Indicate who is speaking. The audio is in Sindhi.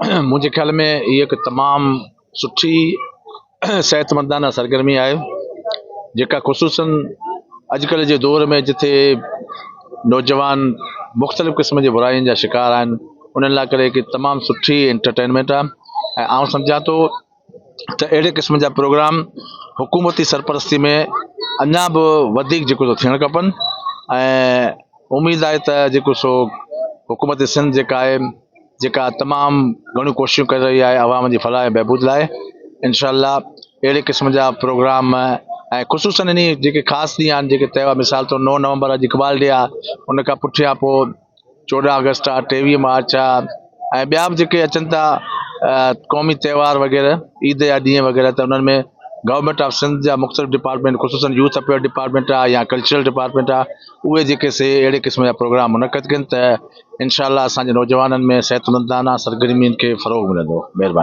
Speaker 1: منهنجي خيال ۾ هيءَ هڪ تمام سٺي صحتمندانه سرگرمي آهي، جيڪا خصوصن اڄڪلهه جي دور ۾ جتي نوجوان مختلف قسم جي براين جا شڪار آهن، انهن لاءِ ڪري هڪ تمام سٺي انٽرٽينمينٽ آهي ۽ آئون سمجهان ٿو ته اهڙي قسم جا پروگرام حڪومتي سرپرستي ۾ اڃا به وڌيڪ جيڪو ٿو ٿيڻ کپن ۽ اميد آهي ته جيڪو سو حڪومت سنڌ جيڪا آهي، جيڪا تمام گهڻيون ڪوششون ڪري رهي آهي عوام جي فلاح ۽ بهبود لاءِ، انشاء الله اهڙي قسم جا پروگرام ۽ خصوصن انهي جيڪي خاص ڏينهن آهن، جيڪي تهوار، مثال طور 9 نومبر اڄ اقبال ڊي آهي، ان کان پٺيان پوءِ 14 آگسٽ آهي، 23 مارچ آهي ۽ ٻيا به جيڪي اچن ٿا قومي تهوار وغيره، عيد جا ڏينهن وغيره، ته انهن ۾ گورنمينٽ آف سنڌ جا مختلف ڊپارٽمينٽ، خصوصن يوٿ افيئر ڊپارٽمينٽ آهي يا ڪلچرل ڊپارٽمينٽ آهي، اهي جيڪي سي اهڙي قسم جا پروگرام منعقد ڪن ته انشاء الله اسان جي نوجوانن ۾ صحتمندانه سرگرمين کي فروغ ملندو. مهرباني.